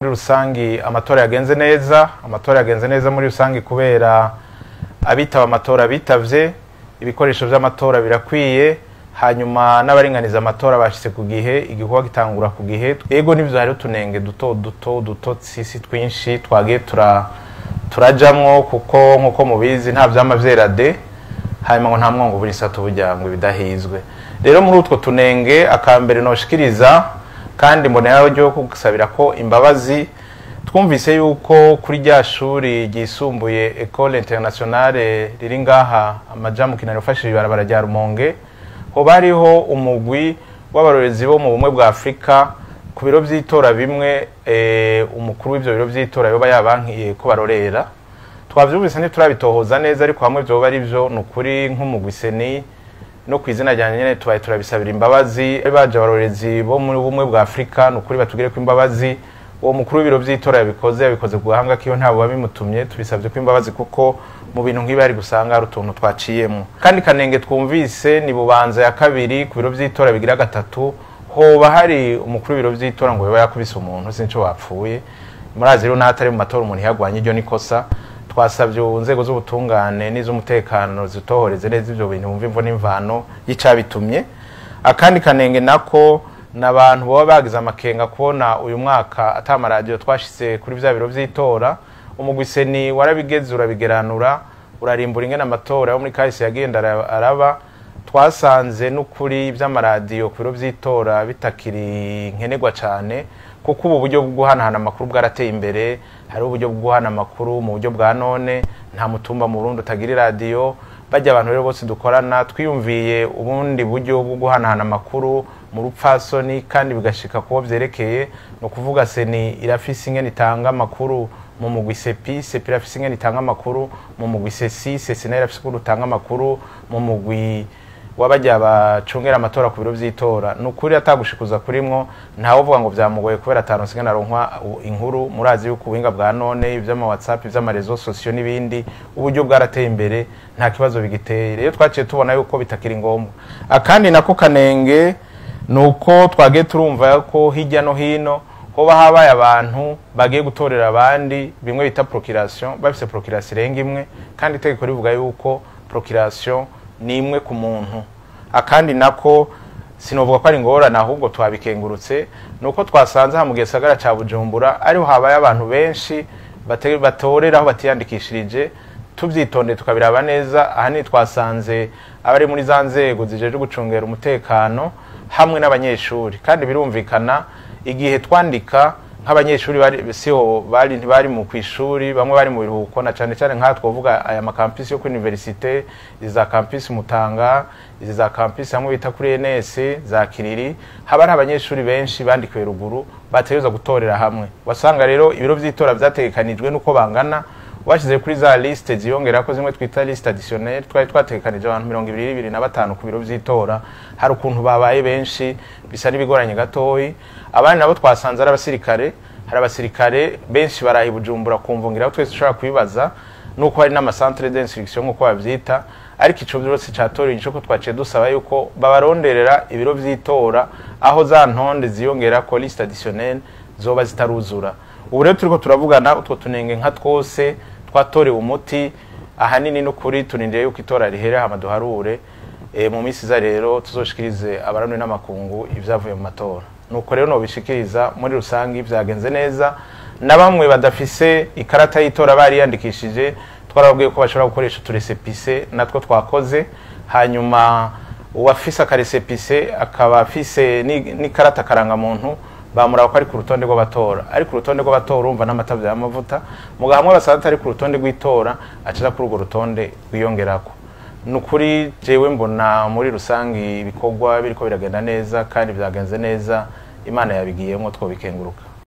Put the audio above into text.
Muri rusangi amatora yagenze neza, amatora yagenze neza muri rusangi kubera abitaba amatora bitavye, ibikoresho vy'amatora birakwiye, hanyuma n'abaringaniza amatora bashitse ku gihe, igikorwa gitangura ku gihe. Ego nivyo, hariho utunenge duto duto duto sisi twinshi twagiye turajamwo, kuko nkuko mubizi nta vyama vyera de, hanyuma ngo nta mwongo ubura isato burya ngo ibidahizwe. Rero muri utwo tunenge, akambere noshikiriza kandi mboneraho ryo gusabira ko imbabazi, twumvise yuko kuri rya shuri ryisumbuye Ecole Internationale riri ngaha amaja mu Kinanira ufashije ibarabara rya Rumonge, hoba hariho umugwi w'abarorezi bo mu Bumwe bwa Afrika ku biro vy'itora bimwe, umukuru w'ivyo biro vy'itora yoba yabankiye ko barorera. Twavyumvise, ntiturabitohoza neza, ariko hamwe vyoba ari vyo, ni ukuri nk'umugwi CENI no kw'izina ryanjye nyene tubaye turabisabira imbabazi. Baje abarorezi bo muri Bumwe bwa Afrika, ni ukuri batugire ko imbabazi. Uwo mukuru w'ibiro vy'itora yabikoze, yabikoze ku gahanga kiwe, ntabo babimutumye. Tubisabye ko imbabazi kuko mu bintu nk'ibi hari gusanga hari utuntu twaciyemwo. Kandi kanenge twumvise ni Bubanza ya kabiri, ku biro vy'itora bigira gatatu, hoba hari umukuru w'ibiro vy'itora ngo yoba yakubise umuntu, sinco bapfuye. Murazi rero n'ahatari mu matora umuntu yagwanye iryo nikosa. Twasabye inzego z'ubutungane n'iz'umutekano zitohoreze neza ivyo bintu, bumve imvo n'imvano y'icabitumye. Akandi kanenge nako n'abantu baba bagize amakenga kubona uyu mwaka ata amaradiyo twashize kuri vya biro vy'itora. Umugwi CENI warabigeze, urabigeranura, urarimbura ingene amatora yo muri kahise yagenda araba. Twasanze n'ukuri vy'amaradiyo ku biro vy'itora bitakiri nkenerwa cane, kuko ubu buryo bwo guhanahana amakuru bwarateye imbere. Hari uburyo bwo guhana amakuru mu buryo bwa none, nta mutumba mu Burundi utagira iradiyo. Bajya abantu rero bose dukorana, twiyumviye ubundi buryo bwo guhanahana amakuru mu rupfasoni kandi bigashika kubo vyerekeye. Ni ukuvuga CENI irafise ingene itanga amakuru mu mugwi CEPI, CEPI irafise ingene itanga amakuru mu mugwi CECI, CECI nayo irafise ukuntu itanga amakuru mu mugwi wabajya bacungera amatora ku biro vy'itora. Ni ukuri atagushikuza kurimwo, ntawe uvuga ngo vyamugoye kubera ataronse ingene aronkwa inkuru. Murazi yuko ubuhinga bwa none, ivy'ama WhatsApp, ivy'ama réseaux sociaux n'ibindi, uburyo bwarateye imbere, nta kibazo bigiteye. Rero twaciye tubona yuko bitakiri ngombwa. Akandi nako kanenge nuko twagiye turumva ko hirya no hino hoba habaye abantu bagiye gutorera abandi, bimwe bita procuration, bafise procuration irenga imwe, kandi itegeko rivuga yuko procuration ni imwe ku muntu. Akandi nako sinovuga ko ari ingorane, ahubwo twabikengurutse, nuko twasanze aha mu gisagara ca Bujumbura ariho habaye abantu benshi batorera aho batiyandikishirije. Tuvyitondeye tukabiraba neza, ahanini twasanze abari muri za nzego zijejwe gucungera umutekano hamwe n'abanyeshuri. Kandi birumvikana, igihe twandika nk'abanyeshuri bari siho bari, ntibari mu kwishuri, bamwe bari mu biruhuko, na cane cane nk'aha twovuga aya makampisi yo kuri université, izi za campus Mutanga, izi za campus hamwe bita kuri ENS za Kiriri, haba hari abanyeshuri benshi bandikiwe ruguru bategerezwa gutorera hamwe. Wasanga rero ibiro vy'itora vyategekanijwe nuko bangana, bashize kuri za liste ziyongera ko zimwe twita liste additionnelle, twari twategekanije abantu 25 ku biro vy'itora, hari ukuntu babaye benshi, bisa n'ibigoranye gatoyi. Abandi nabo twasanze ari abasirikare. Hari abasirikare benshi barahi Bujumbura, kumva ngira twese dushobora kwibaza nuko hari n'ama centre d'instruction nkuko bavyita, ariko ico byose catorewe ico ko twaciye dusaba yuko babaronderera ibiro vy'itora aho za ntonde ziyongera ko liste additionnelle zoba zitaruzura. Ubu rero turiko turavugana, utwo tunenge nka twose twatorewe umuti ahanini. N'ukuri turindiriye yuko itora rihere hama duharure. Mu minsi iza rero tuzoshikirize abarundi n'amakungu ivyavuye mu matora. Nuko rero nobishikiriza, muri rusangi vyagenze neza. Na bamwe badafise ikarata y'itora bariyandikishije, twarababwiye ko bashobora gukoresha utu récépissé natwo twakoze. Hanyuma uwafise aka récépissé akaba afise n'ikarata karangamuntu, bamuraba ko ari ku rutonde rw'abatora. Ari ku rutonde rw'abatora, urumva n'amata y'amavuta muga hamwe basanze atari ku rutonde rw'itora, acaza kuri urwo rutonde rwiyongerako. Ni ukuri jewe mbona muri rusangi ibikorwa biriko biragenda neza kandi vyagenze neza, Imana yabigiyemwo, twobikenguruka.